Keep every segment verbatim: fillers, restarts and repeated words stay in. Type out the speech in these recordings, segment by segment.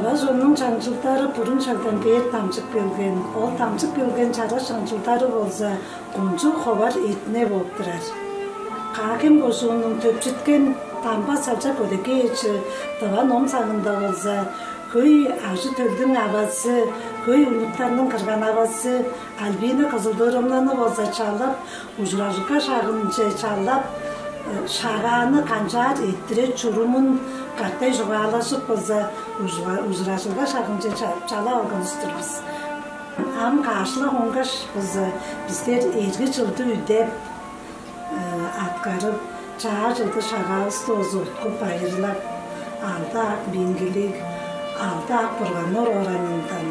Баш оннуң чаңчылдары бурун шагдан бээр дамчып келген. Ол дамчып келген чараш чаңчылдары болза, кончуг ховар эъттине болуп турар. Каа-Хем кожууннуң төпчүткен Дамба Салчак Өдекеевич Тыва ном саңында болза, хөй ажы-төлдүң авазы, хөй уйнуктарның кырган-авазы Альбина Кызылдыровнаны болза чалап, ужуражылга шагынче чалап, э, шагааны канчаар эрттирер чурумун катай чугаалажып болза, ужура-, ужуражылга шагынче ча-, чалап алган улус-тур бис. Ам каш-ла хонгаш болза, бистер эрги чылды үдеп, э, аткарып, чаа чылды шагаавысты болза уткуп байырлап, алды ак меңгилиг, алды ак бурганнар оранындан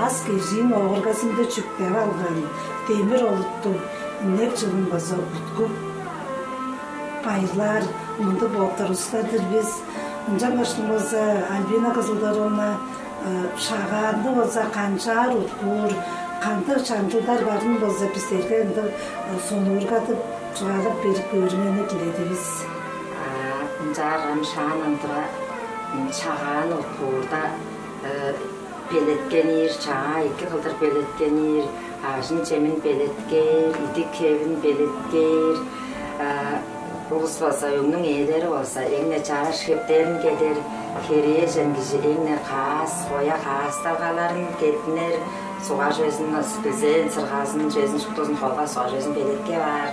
аас-кежиин оогургазында чүктеп алган демир олуттуг инек чылын база уткуп байырлаар мындыг болуптар улустар-дыр бис. Ынчангаш болза, Альбина Кызылдыровна, э, шагааны болза канчаар уткуур, кандыг чаңчылдар барын болза бистерге ындыг, э, сонуургадып, чугаалап берип көөрүңерни диледивис. А, ынчаарга ам шаандан тура, м, шагааны уткуурда, э, белеткенир, чаа эки кылдыр белеткенир, ажын-чемин белеткээр, идик-хевин белеткээр, а, улус болза, өгнүң ээлери болза, эң-не чараш хептерин кедер, херээжен кижи эң-не каас, коя каасталгаларын кединер, сугар чүвезин, билзээн сыргазын, чүвезин шуптузун холга сугар чүвезин белеткеп аар.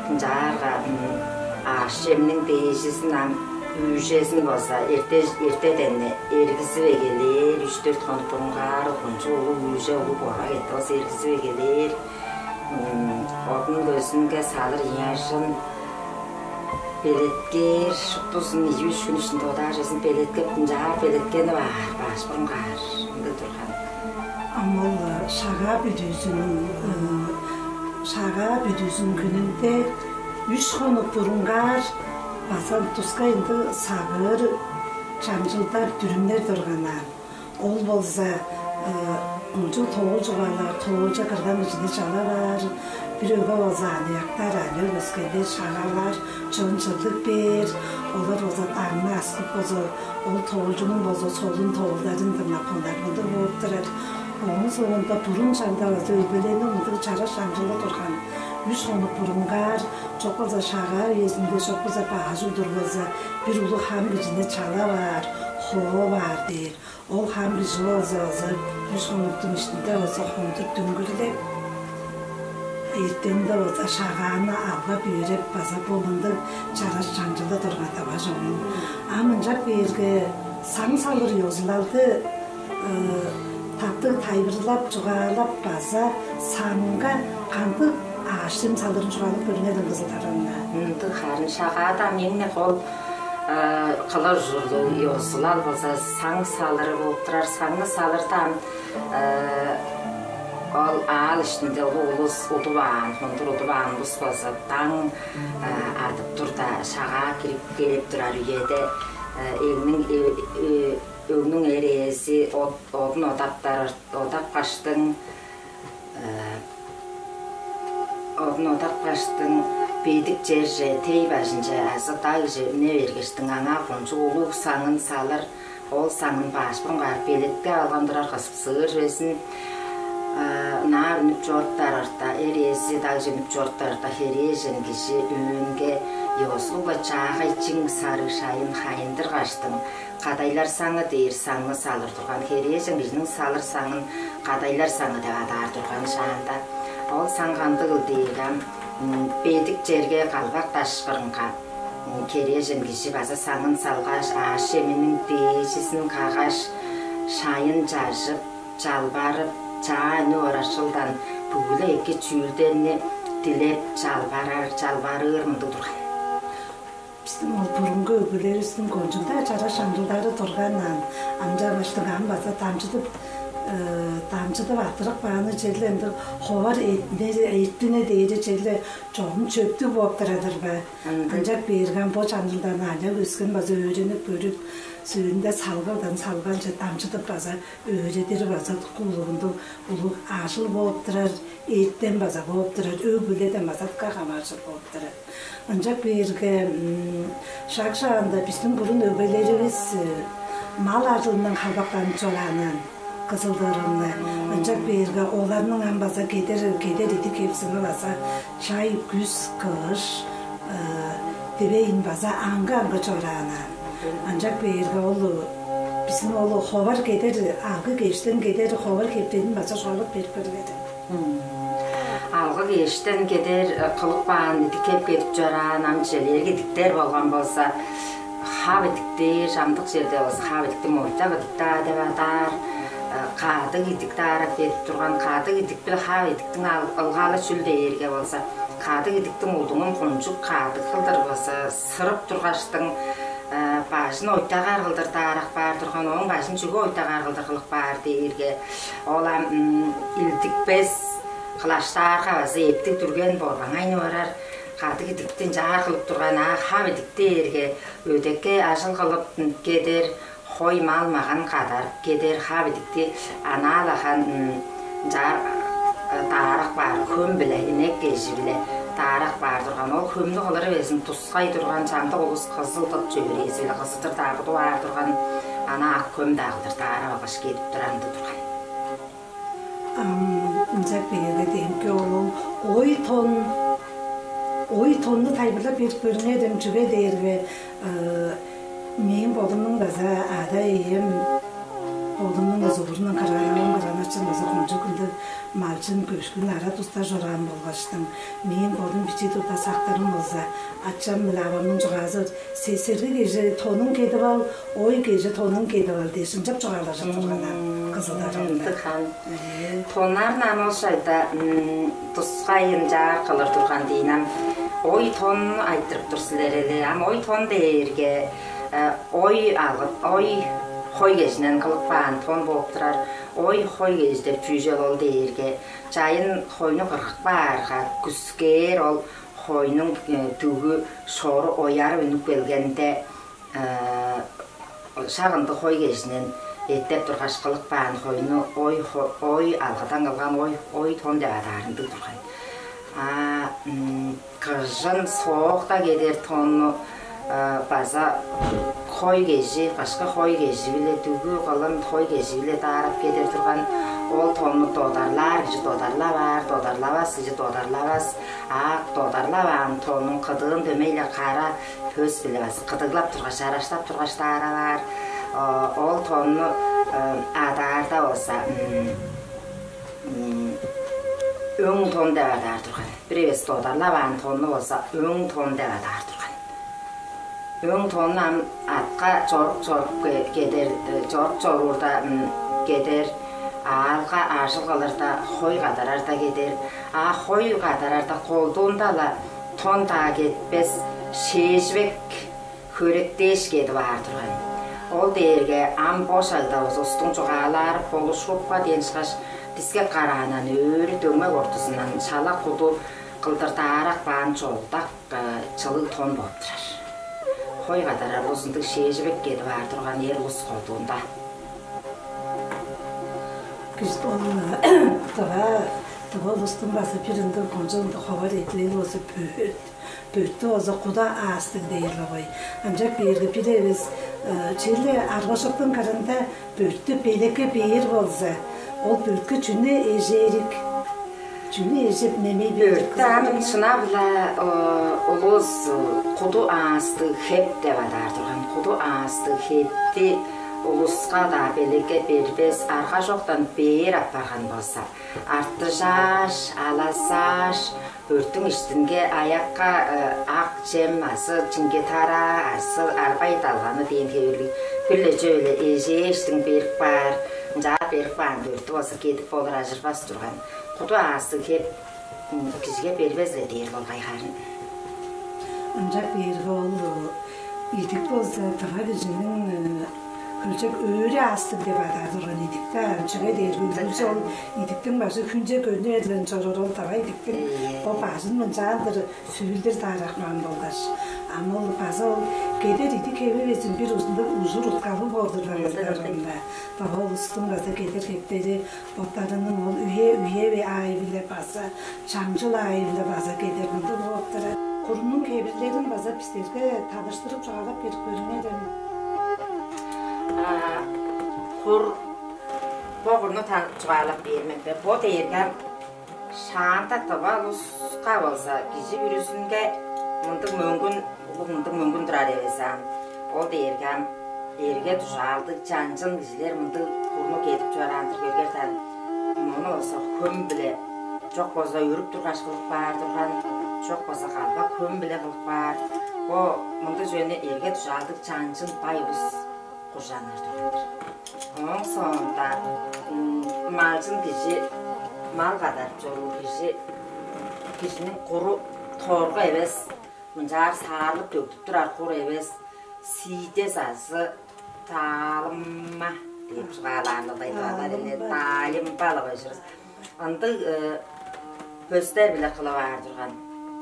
Ынчаарга, м, аъш-чемниң дээжизин ам, үүжезин болза, эрте, эртеден-не эргизип эгелээр, үш-дөрт хонук бурунгаар, кончуг улуг үүже, улуг борга эртип болза, эргизип эгелээр. М, одун-көзүнге салыр ыяжын белеткээр, шуптузун ийи-үш хүн иштинде одаар чүвезин белеткеп, ынчаар белеткенип аар, баш бурунгаар ындыг турган. Ам ол, э, шагаа бүдүүзүнүң, э, шагаа бүдүүзүнүң хүнүнде үш хонук бурунгаар база тускай ындыг сагыыр чаңчылдар, дүрүмнер турган аан. Ол болза, э, кончуг тоол чугаалаар, тоолча кырган кижини чалап аар, бир өгге болза аныяктар, аныяк өскеннер, шагаалар, чон чыглып бээр, олар болза даңны аскып болза, ол тоолчунуң болза солун тоолдарын дыңнап хонар мындыг бооп турар. Ооң соонда бурун чаңда база өгбелерниң мындыг чараш чаңчылы турган. Үш хонук бурунгаар, чок болза шагаа үезинде, чок болза баш удур болза, бир улуг хам кижини чалап аар, хооп аар дээр. Ол хам кижи болза, база үш хонуктуң иштинде база хондур дүңгүрлеп, эртенинде база шагааны алгап-йөреп, база бо мындыг чараш чаңчылы турган-даа бажыңым. Ам ынчап бээрге, саң салыр ёзулалды, э, таптыг тайылбырлап, чугаалап, база саңга кандыг аъш-чем салырын чугаалап көрүңерем, Кызылдыровна. Ындыг харын, шагаада меңнек ол, э, кылыр ужурлуг ёзулал болза саң салыры болуп турар. Саңны салырда ам, э, ол аал иштинде улуг улус удуваан, хондур удуваан улус болза, даң, э, адып турда, шагаа кирип келип турар үеде, э, эңниң, э, э, өгнүң эр ээзи от-, одун одап турар, одап кааштың, э, одун одап кааштың, бедик черже, тей бажынче азы дагже үне бергештиң, аңаа кончуг улуг саңын салыр. Ол саңын баш бурунгаар белеткеп алган турар, кызып-сыыр безин, э, ынаар үнүп чоруптарарда, эр ээзи дагже үнүп чоруптарарда, херээжен кижи өөнге ёзулуг-ла чаагай чиң сарыг шайын хайындыргаштың, кадайлар саңы дээр саңны салыр турган. Херээжен кижиниң салыр саңын кадайлар саңы деп адаар турган шаанда. Ол саң кандыгыл дээрге ам, м, бедик черге, калбак даш кырынга, м, херээжен кижи база саңын салгаш, аъш-чеминиң дээжизин каггаш, шайын чажып, чалбарып, чаа үнүп орар чылдан бүгү-ле эки чүүлдерни дилеп, чалбарар, чалбарыыр мындыг турган. Бистиң ол бурунгу өгбелеривистиң кончуг-даа чараш чаңчылдары турган аан. Амча баштың ам база дамчыдып, э, дамчыдып арттырып кааны черле ындыг ховар эъттине, эъттине дээри черле чогум чөптүг бооп турар-дыр бе? Ындыг. Ынчап бээрге ам бо чаңчылдарны аныяк өскен база өөренип көрүп, сөөлүнде салгалдан салгалче дамчыдып база өөредири база дыка улуг, ындыг улуг ажыл бооп турар, эъттен база бооп турар, өг-бүледен база дыка хамааржыр бооп турар. Ынчап бээрге, м, шак шаанда бистиң бурун өгбелеривис, э, мал ажылындан халбактанып чораанын, кызылдырымны. Ынчап бээрге оларның ам база кедер кедер идик хепсини база чай, күс, кыш, дивейн база аңгы-аңгы чораанын. Ынчап бээрге ол, биздин ол ховар кедер, алгы кештен кедер ховар хептедин база шоруп берип көрүңер. Алгы кештен кедер кылып каан идик хеп кедип чораан, ам челээр идиктер болган болза, хап идиктээр, чамдык черде болза хап идикти мойдак идик-даа деп адаар. Кадык идик даарап кедип турган, кадык идик биле хап идиктиң ылгаалы чүл дээрге болза, кадык идиктиң улдуңун кончуг кадык кылдыр база сырып тургаштың, бажын ойтагаар кылдыр даарап каар турган. Ооң бажын чүге ойтагаар кылдыр кылып каар дээрге, ол ам илдикпес, кылаштаарга база эптиг дүрген борбаңайны барар. Кадык идикти ынчаар кылып турган, а хап идик дээрге өдекке ажыл кылып кедер, хой мал-маган кадарып кедер, хап идикти анаа-ла хан ынчаар даарап каар, хөм-биле, инек кежи-биле даарап каар турган. Ол хөмнү кылыры безин тускай турган, чамдык улус кызыл-дыт чөвүрээзи-биле кызыдыр-даа будуп аар турган, ана ак хөм-даа кылдыр даарап алгаш кедип турар ындыг турган. Ам ынчап бээрге, демги ол ой тон, ой тонну тайылбырлап берип көрүңер дем, чүге дээрге мээң бодумнуң база ада-ием, бодумнуң ызыгурундан кырган-авам, кырган-ачам база кончуг ындыг малчын, көшкүн ара-дустар чораан болгаштың, мээң бодум бичии турда сактырым болза, ачам-биле авамның чугаазы: «Сесерги кежи тонуң кедип ал, ой кежи тонуң кедип ал» дээш, ынчап чугаалажып турганнар кызылдарымда. Ындыг хан. Ээ. Тоннарны ам ол шагда тускай ынчаар кылыр турган дийин ам. Ой тон айтырып тур силер эле. Ам ой тон дээрге, ой алгы, ой хой кежинен кылып каан тон бооп турар. Ой хой кежи деп чүү чүвел ол дээрге, чайын хойну кыргып каарга, күскээр ол хойнуң дүгү шору оярып үнүп келгенде, шак ындыг хой кежинен эттеп тургаш кылып каан хойну, ой, ой алгыдан кылган ой, ой тон деп адаар ындыг турган. А кыжын соокта кедер тонну база хой кежи, кышкы хой кежи-биле, дүгү кылын хой кежи-биле даарап кедер турган. Ол тонну додарлаар кижи додарлап аар, додарлавас кижи додарлавас. А додарлаваан тоннуң кыдыын дөмей-ле кара пөс-биле база кыдыглап тургаш, чараштап тургаш даарап аар. Ол тонну адаарда болза, өң тон деп адаар турган. Бир эвес додарлаваан тонну болза, өң тон деп адаар турган. Өң тонну ам атка чорук-чорук кедер, чорук чоруурда кедер, аалга ажыл кылырда, хой кадарарда кедер. А хой кадарарда колдуунда-ла тон-даа кетпес, шээживек хөректээш кедип аар турган. Ол дээрге ам бо шагда улустуң чугаалаары полушубка дээн ышкаш, дискек караандан өрү дөңмек ортузундан шала куду кылдыр даарап каан чолдак чылыг тон болуп турар. Хой кадарар улус ындыг шээживек кедип аар турган, эр улус колдуунда. Кижи ол тыва, тыва улустуң база бир ындыг кончуг ындыг ховар эдилели болза, бөрт, бөрттү болза куда аастыг дээр болгай. Ынчап бээрге бир эвес черле аргажоктуң кырында бөрттү белекке бээр болза, ол бөртке чүнү эжээрик? Чүнү эжеп немей бээр? Бөрттү ам шынап-ла улус куду аастыг хеп деп адаар турган. Куду аастыг хепти улуска-даа белекке бербес, аргажоктан бээр апарган болза, артыжааш, алазааш, бөрттүң иштинге аякка ак чем азы чиңге-тараа азы арбай далганы дээн хевирлиг бир-ле чүве-биле эжээштиң берип каар, ынчаар берип каан бөрттү болза кедип болур, ажырбас турган. Куду аастыг хеп кижиге бербес-ле дээр болгай харын. Ынчап бээрге ол идик болза тыва кижиниң хөлчок өөрү аастыг деп адаар турган идик-даа. Чүге дээрге үргүлчү ол идиктиң бажы хүнче көрнү берген чоруур, ол тыва идиктиң бо бажын мынчаандыр сүүлдүр даарап каан болгаш. Ам ол база ол кедер идик хеви безин бир узундуг ужур уткалыг болдур. Тыва улустуң база кедер хептери боттарының ол үе-үе аайы-биле база, чаңчыл аайы-биле база кедер мындыг болуп турар. Курунуң хевирлерин база бистерге таныштырып чугаалап берип көрүңер дээн. А Хур, бо курну чугаалап бээр мен бе? Бо дээрге шаанда тыва улуска болза, кижи бүрүзүнге мындыг мөңгүн, улуг мындыг мөңгүн турар эвес аан. Ол дээрге ам эрге-дужаалдыг, чаңчыл кижилер мындыг курну кедип чораан-дыр, көргер даан. Мону болза хөм-биле, чок болза өрүп тургаш кылып каар турган, чок болза калбак хөм-биле кылып каар. Бо мындыг чүвени эрге-дужаалдыг, чаңчыл, бай улус куржаныр турган-дыр. Ооң соонда малчын кижи, мал кадарып чоруур кижи, кижиниң куру торгу эвес, мынчаар саарлып төктүп турар кур эвес, сиидес азы даалымма деп чугаалаарлыг-дыр, даалымма, даалымма-ла кылып ужурлуг. Ындыг пөстер-биле кылып аар турган,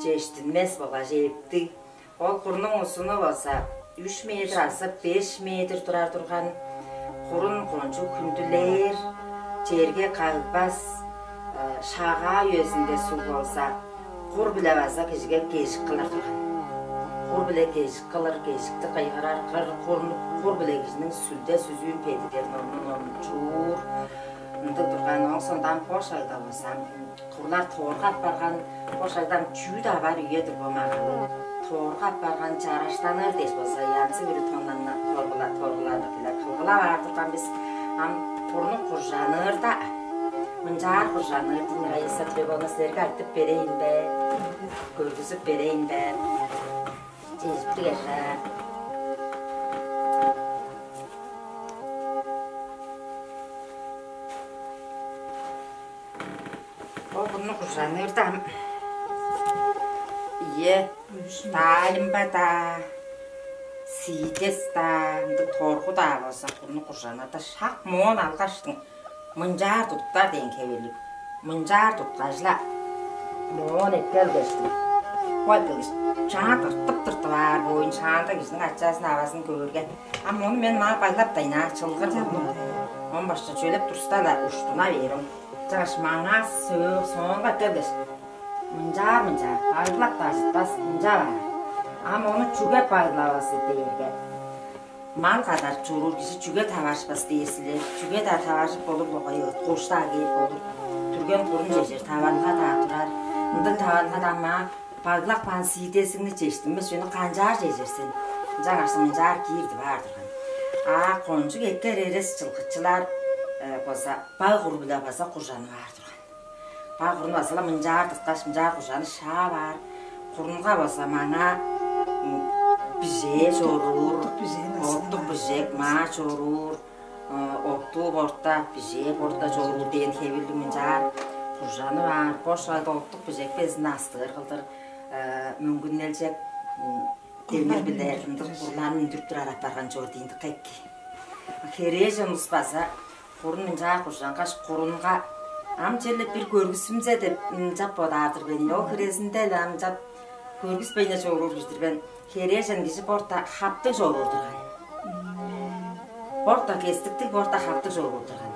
чештинмес болгаш эптиг. Ол курнуң узуну болза үш метр азы беш метр турар турган. Курун кончуг хүндүлээр, черге кагбас, шагаа үезинде суг болза, кур-биле база кижиге кежик кылыр турган. Кур-биле кежик кылыр, кежикти кыйгырар, кыр, кур, кур-биле кижиниң сүлде-сүзүүн бедидер, номну-номну чуур. Ындыг турган. Ооң соонда ам бо шагда болза, курлар тоорга апарган, бо шагда ам чүү-даа бар үе-дир бо, маңаа. Тоорга апарган, чараштаныр дээш болза, янзы-бүрү тоннаннар, торгулар, торгуларлыг-биле кылгылап аар турган бис. Ам курну куржаныырда, мынчаар куржаныыр дийин, Раиса Трифоновна, силерге айтып берейн бе? Көргүзүп берейн бе? Чежиптиг эжа. Бо курну куржаныырда ам, ийе, даалымма-даа, сиидес-даа, ындыг торгу-даа болза, курну куржаныырда шак моон алгаштың, мынчаар тудуптар дээн хевирлиг. Мынчаар туткаш-ла, моон эккелгештиң, бо эккелгеш, чаа тыртып-тыртып аар боор, шаанда кижиниң ачазын-авазын көөрге. А мону мен маа баглаптайн аа, чылгыр курну. Ам башка чүвелеп турза-ла, уштуна бээр ол. Ынчангаш маңаа сөө-, соонга эккелгеш, мынчаар-мынчаар, баглап-даа чытпас, ынчап аар. Ам ону чүге баглавазы дээрге, мал кадарып чоруур кижи чүге таварышпас дээр силер? Чүге-даа таваржып болур болгай, ыт-куш-даа кээп болур. Дүрген курун чежер, таварылга-даа турар. Ындыг таварылгада маа баглап каан сиидезиңни чештинмес чүвени канчаар чежер сен? Ынчангаш мынчаар киирдип аар турган. А кончуг эки эрес чылгычылар, э, база баг кур-биле база куржанып аар турган. Баг курну база-ла мынчаар тырткаш, мынчаар куржаны шаап аар. Курунга база маңаа, м, бижээ чоруур, оттук бижек, оттук бижек маа чоруур, э, оттуу борта, бижээ борта чоруур дээн хевирлиг мынчаар куржанып аар. Бо шагда оттук бижек безин астыыр кылдыр, э, мөңгүнелчек, м, демир-биле ындыг курларны үндүрүп турар апарган чоор дийин, дыка эки. Херээжен улус база курун ынчаар куржангаш, курунга ам черле бир көргүсүмзе деп ынчап бодаар-дыр мен. Ол хирезинде-ле ам ынчап көргүспейн-не чоруур кижи-дир мен. Херээжен кижи борта хаптыг чоруур турган. Борта кестиктиг, борта хаптыг чоруур турган.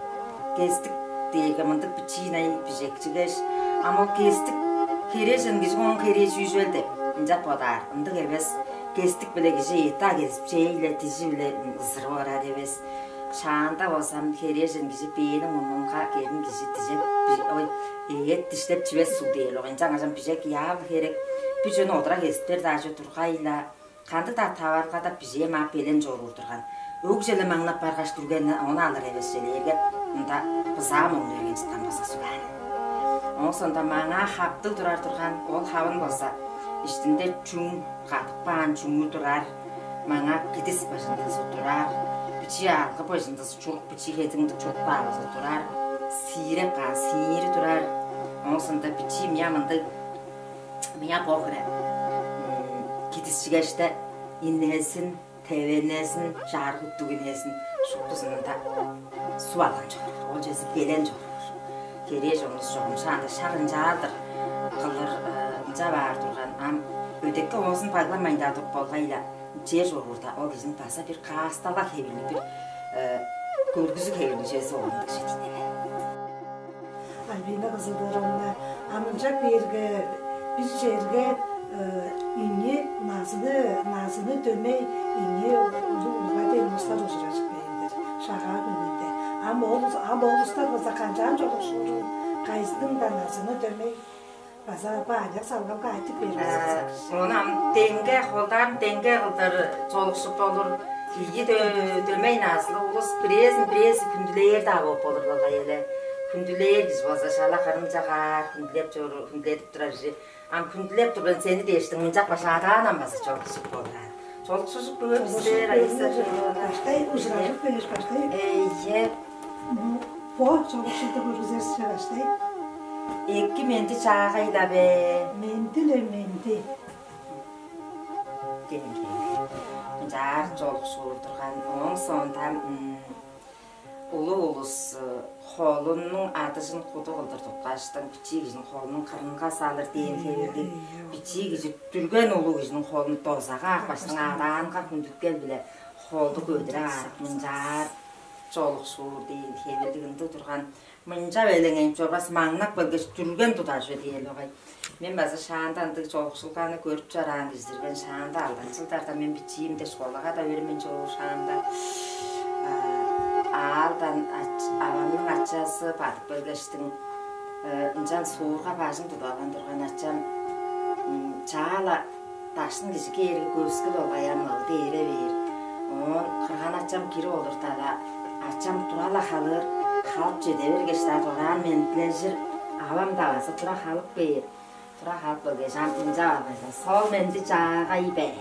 Кестик дээрге мындыг бичии-не бижекчигеш, ам ол кестик херээжен кижи, ооң херээ чүү чүвел деп ынчап бодаар. Ындыг эвес. Кестик-биле кижи эът-даа кезип, чээ-ле дижи-биле ызырып орар эвес. Шаанда болза ам херээжен кижи бээниң мурнунга келген кижи диже, би-, ой, эът диштеп чивес суг дээр ол. Ынчангаш ам бижек яавы херек. Бир чүвени одура кезиптер-даа чүве тургай-ла. Кандыг-даа таварылгада бижээ маа белен чоруур турган. Өгже-ле маңнап баргаш, дүргени ону алыр эвес, челээрге мында бызаа мурнун берген чыткан болза суг аан. Ооң соонда маңаа хаптыг турар турган, ол хавын болза иштинде чүң, кадып каан чүңү турар, маңаа кидис быжындызы турар, бичии алгы быжындызы, чурук, бичии хедиңдиг чурук баавызы турар, сииреп каан сиири турар. Ооң соонда бичии мыяа мындыг, мыяа бо хире, м, кидисчигеште инезин, тевенезин, чарык үттүг инезин шуптузун мында суп алган чоруур. Ол чүвези белен чоруур. Херээжен улус чогум шаанда шак ынчаар-дыр кылыр, э, ынчап аар турган. Ам өдекке оозун багламайн-даа туруп болгай-ла, чер чоруурда ол кижиниң база бир каасталга хевирлиг, бир, э, көргүзүг хевирлиг чүвези ол ындыг чүве дийин. Альбина Кызылдыровна, ам ынчап бээрге, бир черге, э, ийи назыны, назыны дөмей ийи улуг, улуг дээн улустар ужуражып кээр-дир. Багаа хүнүнде. Ам ол, ам ол улустар база канчаан чолукшуурун, кайызының-даа назыны дөмей база бо аныяк салгалга айтып берип. Ону ам деңге, холдарын деңге кылдыр чолукшуп болур. Ийи дө-, дөмей назылыг улус бирээзин бирээзи хүндүлээр-даа болуп болур болгай эле. Хүндүлээр кижи болза шала кырынче каар, хүндүлеп чоруур, хүндүледип турар кижи. Ам хүндүлеп турган сени дээштиң мынчап башаадаан ам база чолукшуп болур. Чолукшужуп көөр бистер, Раиса Федоровна. Баштай ужуражып келгеш, баштай. Эйе. Бо чолукшуду көргүзер силер баштай. Эки менди чаагай-ла бе? Менди-ле менди. Демги. Мынчаар чолукшуур турган, ооң соонда, м, улуг улус, э, холунуң адыжын куду кылдыр туткаштың, бичии кижиниң холунуң кырынга салыр дээн хевирлиг, бичии кижи дүрген улуг кижиниң холун доза каапкаштың, адаанга хүндүткел-биле холду көдүре аарып, мынчаар чолукшуур дээн хевирлиг ындыг турган. Мынча белеңейип чорбас, маңнап келгеш, дүрген тудажы дээр болгай. Мен база шаанда ындыг чолукшулганы көрүп чораан кижи-дир мен. Шаанда алдан чылдарда мен бичиимде школага-даа өөренмейн чоруур шаамда, а, аалдан ач-, авамның ачазы бадып келгештиң, э, ынчан суурга бажың тудуп алган турган ачам, м, чаа-ла даштын кижи кээрге, көскүл ол аян мылды ээре бээр. Оон кырган-ачам кирип олурда-ла, ачам тура-ла халыыр, халып чеде бергеш-даа, дораан мендилежир, авам-даа база тура халып бээр. Тура халып келгеш, ам ынчап алгаш: «Сол менди чаагай бе?»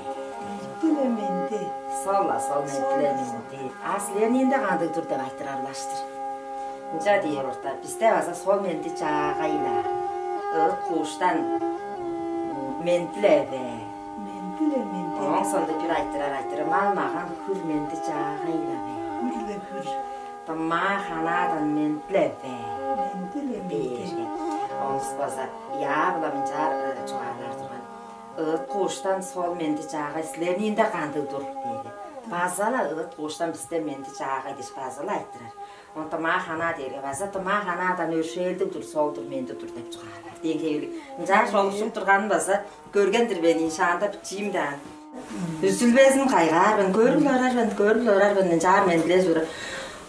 «Менди-ле менди». «Сол-ла, сол менди-ле менди. А силерниинде кандыг-дур?» — деп айтырарлар-дыр. Ынча дээр орта, бисте база: «Сол менди чаагай-ла. Ыт-куштан, м, менди-ле бе?» «Менди-ле менди». Ооң соонда бир айтырар айтырыы: «Мал-маган, хүр менди чаагай-ла бе?» «Хүр-ле хүр». «Тымаа-ханаадан менди-ле бе?» «Менди-ле менди». Бээрге, оңус база яа-биле мынчаар, э, чугаалаар турган: «Ыт-куштан сол менди чаагай, силерниинде кандыг-дур?» — дээрге, база-ла: «Ыт-куштан бисте менди чаагай» — дээш, база-ла айтырар. Оон «тымаа-ханаа» дээрге, база «тымаа-ханаадан өршээлдиг-дур, сол-дур, менди-дур» — деп чугаалаар дээн хевирлиг. Ынчаар чолукшуп турганын база көрген-дир мен ийин, шаанда бичиимде аан. Үзүлбезин кайгаар мен, көрүп-ле орар мен, көрүп-ле орар мен, ынчаар мендилежип орар.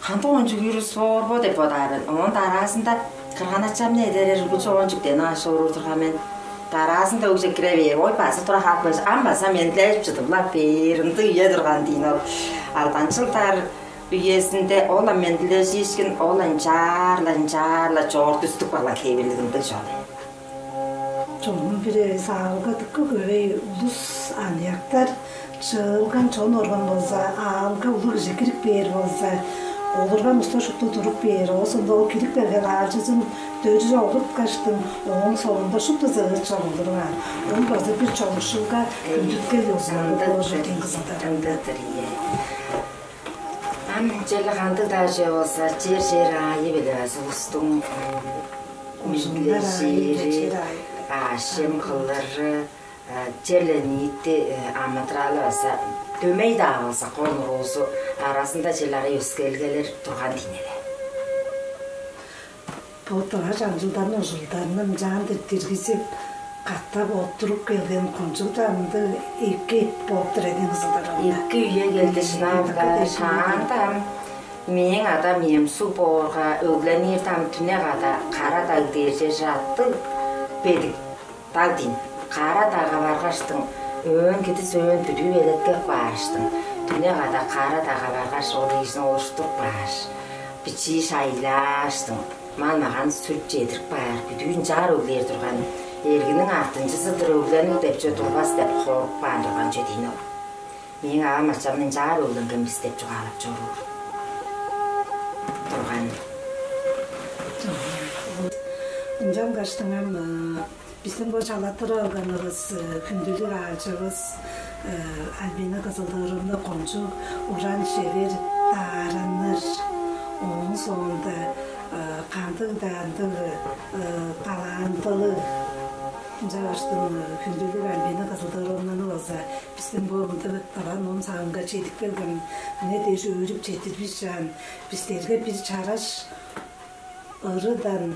«Кандыг кончуг үр улус боор бо?» — деп бодаар мен. Оон дараазында кырган-ачамны эдерер үргүлчү оон чүктени аажок оруур турган мен. Дараазында өгже кире бээр, ой, база тура халып келгеш, ам база мендилежип чыдып-ла бээр, ындыг үе турган дийин ол. Алдан чылдар үезинде ол ам мендилежиишкин, ол ынчаар-ла, ынчаар-ла чоорту үстүп калган хевирлиг ындыг чоп. Чоннуң бир эвес аалга дыка көвей улус, аныяктар чыылган чон орган болза, аалга улуг кижи кирип кээр болза, олурган улустар шупту туруп кээр. Оозунда ол кирип келген аалчызын дөже олурткаштың, ооң соонда шуптузу ыт чок олуруп аар. Ол база бир чолукшулга хүндүткел ёзулары болур дээйн, кызыгдарын. Ындыг-дыр, ийе. Ам черле кандыг-даа чүве болза, чер-чер аайы-биле база улустуң, м, ужуннар аайы-биле, мендилежири, чер аайы-биле, аъш-чем кылыры, э, черле ниити, э, амыдыралы база дөмей-даа болза, кол-нуруузу аразында черле ырай өскерлигелер турган дийин але. Бо тыва чаңчылдарның ужурларын ынчаан-дыр диргизип, катап оттуруп келген кончуг-даа ындыг эки болуп тур эвеспе, кызыгдарын. Эки үе келди, шынап-ла. Шаанда ам мээң адам ием суг боорга, өглениирде ам дүне када Кара-Даг дээр чер чыраттыг бедик даг дийин. Кара-Дагга баргаштың, өөн кидис, өөн бүдүү белеткеп кааштың, дүне када Кара-Дагга баргаш, ол ийизин олуштуруп кааш, бичии шайлааштың, мал-маган сүрүп чедирип каар, бүдүү ынчаар өглээр турган. Эргиниң артынчызы-дыр, өгленип деп чүве турбас деп хоруп каан турган чүве дийин ол. Мээң авам-ачам ынчаар өгленген бис деп чугаалап чоруур турган. Ынчангаштың ам, э, бистиң бо чалаттырып алганывыс, э, хүндүлүг аалчывыс, э, Альбина Кызылдыровна кончуг уран-шевер даараныр. Ооң соонда, э, кандыг-даа ындыг, э, талантылыг. Ынчангаштың, э, хүндүлүг Альбина Кызылдыровнаны база бистиң бо мындыг тыва ном-сааңга чедип келгенине дээш өөрүп четтирбис чаан, бистерге бир чараш ырыдан,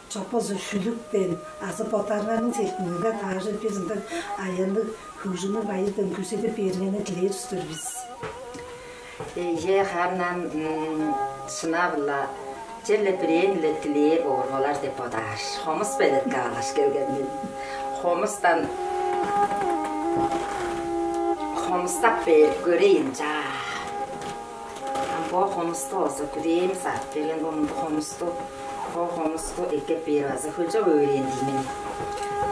чок болза шүлүктен азы боттарыңарның сеткилиңерге тааржыр бир ындыг аянныг хөгжүмнүг байырдан күүседип бээриңерни дилээр-дир бис. Ийе, харын ам, м, шынап-ла, черле бирээни-ле дилээр боор болар деп бодаар. Хомус белеткеп алгаш келген мен. Хомустан, хомустап берип көрейн, чаа. Ам бо хомусту болза күдээм садып берген, бо мындыг хомусту, бо хомусту эккеп бээр база хөлчок өөрээн дийин мен.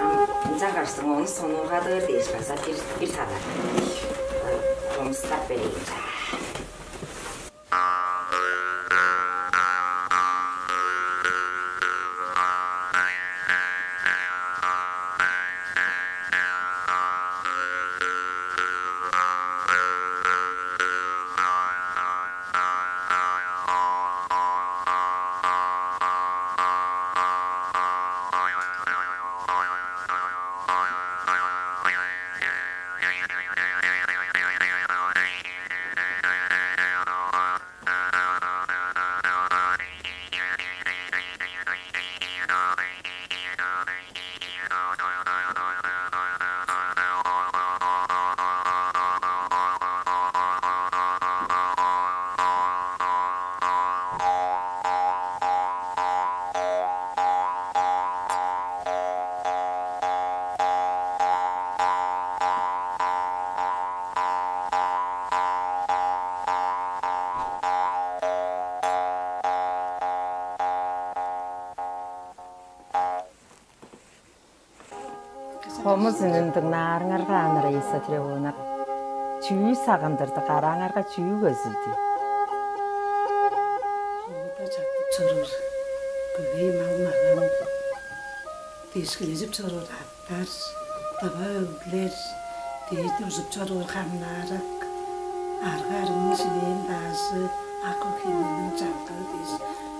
Ам ынчангаштың ону сонуургадыр дээш база бир, бир талар хомустап берейн, чаа. Хомус үнүн дыңнаарыңарга, ам Раиса Тревовна, чүү сагындырды, карааңарга чүү көзүлдү? Хомуда чаттып чоруур көвей мал-маган, дешкилежип чоруур аттар, тыва өглер, дээрде ужуп чоруур хамнаарак, арга-арыгның шилээн даажы, ак-көк хемнерниң чалгыы дээш,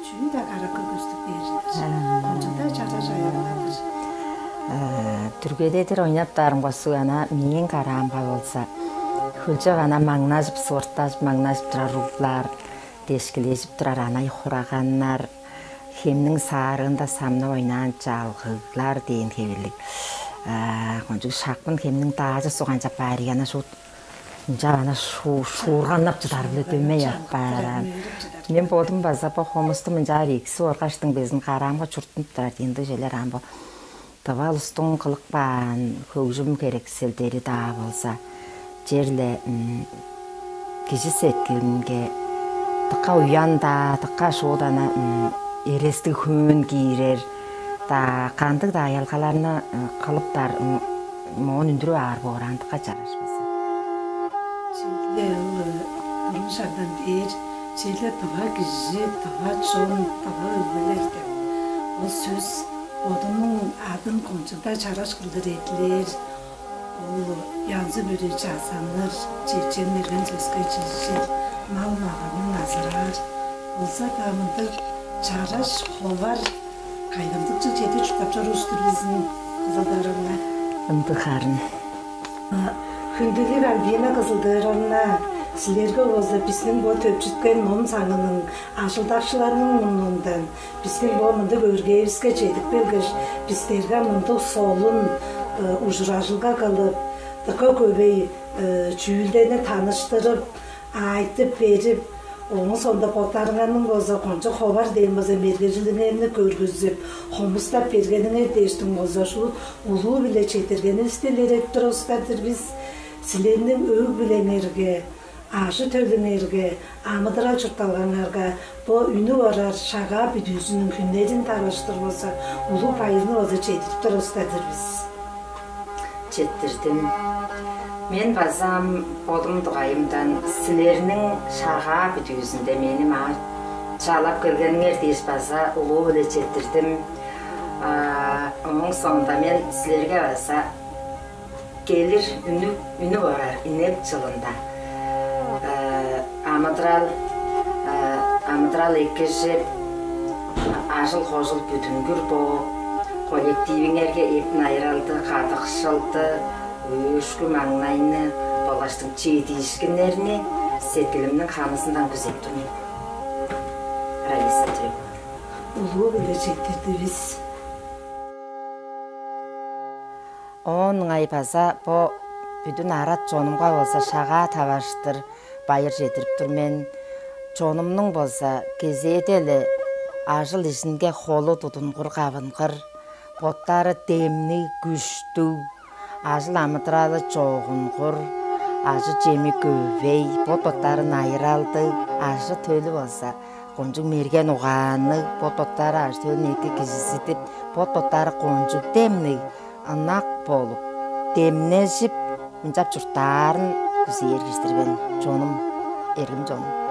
чүү-даа каракка көстүп бээр-дир. Кончуг-даа чараш аялга-дыр. Э, дүргедедир ойнап-даарымга суг, ана мээң караамга болза, хөлчок ана маңнажып, сууртажып, маңнажып турар углар, дешкилежип турар анай-хураганнар, хемниң саарыында самнап ойнаан чалгыглар дээн хевирлиг. А, кончуг шапкын хемниң даажы суг канчап баар ийик, ана шуут ынчап ана шу-, шуурганнап чыдар-биле дөмей апаар. Мен бодум база бо хомусту мынчаар эксип оргаштың безин караамга чурттунуп турар дээн ындыг чүвелер ам бо. Тыва улустуң кылып каан хөгжүм херекселдери-даа болза, черле, м, кижи сеткилинге дыка уян-даа, дыка шуут ана, м, эрестиг хөөн киирер-даа, кандыг-даа аялгаларны, м, кылыптар, м, моон үндүрүп аар боор, андыка чараш база. Черле ол, э, бурун шагдан бээр, черле тыва кижи, тыва чон, тыва өгбелер деп ол сөс бодунуң адын кончуг-даа чараш кылдыр эдилээр, ол янзы-бүрү чазаннар, чечен-мерген сөске чижир, мал-маганын азыраар. Болза-даа мындыг чараш, ховар, кайгамчык чедип чурттап чоруур улус-тур бис, Кызыл-Дыыр-ооловна. Ындыг харын. Хүндүлүг Альбина Кызыл-Дыыр-ооловна, силерге болза бистиң бо төпчүткен ном саңының ажылдакчыларының мурнундан, бистиң бо мындыг өргээвиске чедип келгеш, бистерге мындыг солун, э, ужуражылга кылып, дыка көвей, э, чүүлдерни таныштырып, айтып берип, ооң соонда боттарыңарның болза кончуг ховар дээн болза мергежилиңерни көргүзүп, хомустап бергениңер дээштиң болза шуут улуу-биле четтиргенивисти илередип турар улус-тур бис. Силерниң өг-бүлеңерге, ажы-төлүңерге, амыдырал-чуртталгаңарга бо үнүп орар Шагаа бүдүүзүнүң хүннерин таварыштыр болза, улуг байырны болза чедирип турар улус-тур бис. Четтирдим. Мен база ам бодум дугайымдан силерниң Шагаа бүдүүзүнде мени маа чалап келгениңер дээш база улуу-биле четтирдим. А, ооң соонда мен силерге база келир үнү, үнүп орар инек чылында, э, амыдырал, э, амыдырал эккижип, ажыл-хожул бүдүнгүр бооп, коллективиңерге эп-найыралды, кадыкшылды, өөрүшкү-маңнайны болгаштың чедиишкиннерни сеткилимниң ханызындан күзеп тур мен. Раиса Тревовна. Улуу-биле четтирдивис. Оон ыңай база бо бүдүн арат чонумга болза Шагаа таварыштыр байыр чедирип тур мен. Чонумнуң болза кезээде-ле ажыл-ижинге холу тудунгур, кавынгыр, боттары демниг, күштүг, ажыл-амыдыралы чогунгур, ажы-чеми көвей, бот-боттары найыралдыг, ажы-төлү болза кончуг мерген угаанныг, бот-боттары ажы-төлүн эки кижизидип, бот-боттары кончуг демниг, ынак болуп, демнежип, ынчап чурттаарын күзээр кижи-дир мен, чонум, эргим чонум.